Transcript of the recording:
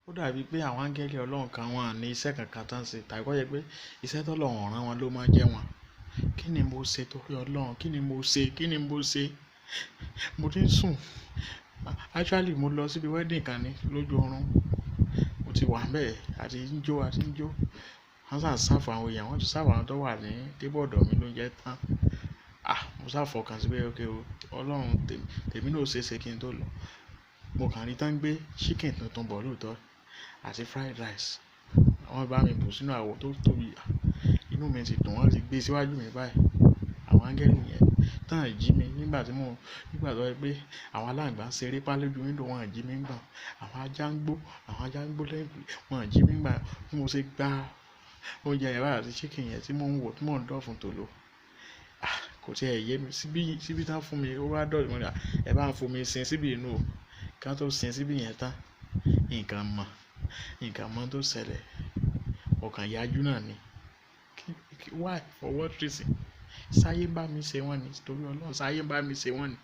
Ó dàbí pé àwọn áńgẹ́lì Ọlọ́run kan wọ́n ní iṣẹ́ kankan tán ṣe, tàbí kó jẹ́ pé iṣẹ́ tó Ọlọ́run rán wọn ló máa jẹ́ wọn. Kí ni mo ṣe torí Ọlọ́run? Kí ni mo ṣe? Kí ni mo ṣe? Mo ti ń sùn. Actually, mo lọ síbi wedding kan ní lójú oorun. Mo ti wà níbẹ̀ àti ń jó, àti ń jó. Wọ́n sá serve àwọn èèyàn, wọ́n ti serve àwọn tó wà ní table ọ̀dọ̀ mi lóúnjẹ tán. Ah! Mo sá fọkàn sí pé okay o, Ọlọ́run tèmi, tèmi náà ó ṣe é ṣe kí n tó lọ. Mo kàn rí tán gbé chicken tuntun bọ̀ lóòótọ́ àti fried rice. Wọ́n bá mi bù sínú àwo tó tóbi. Inú mi sì dùn, wọ́n ti gbé síwájú mi báyìí. Àwọn áńgẹ́lì yẹn tán jí mi nígbà tí mo, nígbà tó jẹ́ pé àwọn aláǹgbá ń ṣeré pá lójú window, wọ́n jí mi nígbà. Àwọn ajá ń gbó, àwọn ajá ń gbó lẹ́yìnkùlé, wọ́n jí mi nígbà tí mo ṣe gba oúnjẹ yẹn báyìí àti chicken yẹn tí mò ń wò, tí mò ń dọ̀fun tòló. Ah! Kò tí ẹ yé mi. Síbí, síbí tán fún mi, ó wá dọ̀tí. Mo ní, "Ẹ bá ń fún mi sin síbí inú o." Kí wọ́n tó sin síbí yẹn tán, nǹkan mọ̀, nǹkan mọ̀ tó ṣẹlẹ̀. Ọkàn yájú náà ni. Why? For what reason? Sáyé ń bá mi ṣe wọ́n ni. Torí Ọlọ́run, sáyé ń bá mi ṣe wọ́n ni.